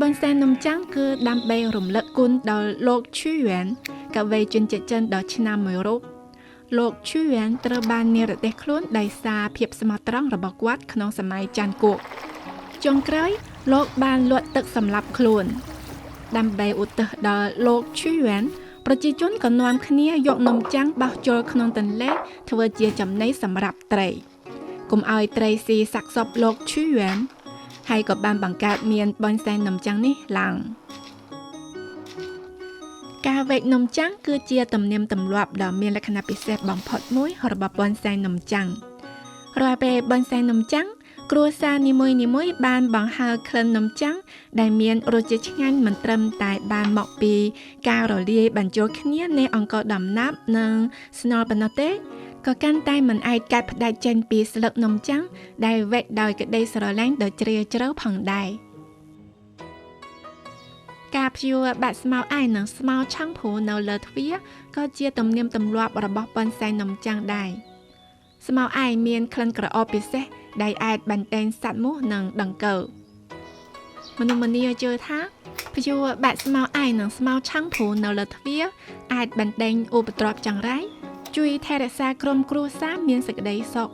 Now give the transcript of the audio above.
បុណ្យសែននំចាំងគឺដើម្បីរំលឹកគុណដល់លោកឈូយួនកវីជនជាតិចិនដ៏ឆ្នើមមួយរូបលោកឈូយួនត្រូវបាននិរទេសខ្លួនដោយសារភាពស្មោះត្រង់របស់គាត់ក្នុងសម័យច័ន្ទគោកចុងក្រោយលោកបានលក់ទឹកសម្លាប់ខ្លួន ដើម្បីឧទ្ទិសដល់លោកឈូយួនប្រជាជនក៏នាំគ្នាយកនំចាំងបោះចូលក្នុងទន្លេធ្វើជាចំណីសម្រាប់ត្រីកុំឲ្យត្រីស៊ីសាកសពលោកឈូយួនហើយក៏បានបង្កើតមានបុណ្យសែននំចាំងនេះឡើងការវែកនំចាំងគឺជាទំនៀមទម្លាប់ដ៏មានលក្ខណៈពិសេសបំផុតមួយរបស់បុណ្យសែននំចាំងរាល់ពេលបុណ្យសែននំចាំងគ្រួសារនីមួយៗបានបង្ហើរក្លិននំចាំងដែលមានរសជាតិឆ្ងាញ់មិនត្រឹមតែបានមកពីការរលាយបញ្ចូលគ្នានៃអង្ករដំណើបនិងស្នូលប៉ុណ្ណោះទេក៏កាន់តែមិនអាចកាត់ផ្តាច់ចេញពីស្លឹកនំចាំងដែលវែកដោយក្តីស្រឡាញ់ដ៏ជ្រាលជ្រៅផងដែរការព្យួរបាក់ស្មៅឯនិងស្មៅឆាំងព្រូនៅលើទ្វារក៏ជាទំនៀមទម្លាប់របស់ប៉ុនសែននំចាំងដែរស្មៅឯមានក្លិនក្រអូបពិសេសដែលអាចបន្តែងសត្វមូសនិងដង្កូវមនុស្សម្នាជឿថាព្យួរបាក់ស្មៅឯនិងស្មៅឆាំងព្រូនៅលើទ្វារអាចបន្តែងឧបទ្រពចង្រៃជួយថែរក្សាក្រុមគ្រួសារមានសេចក្តីសុខ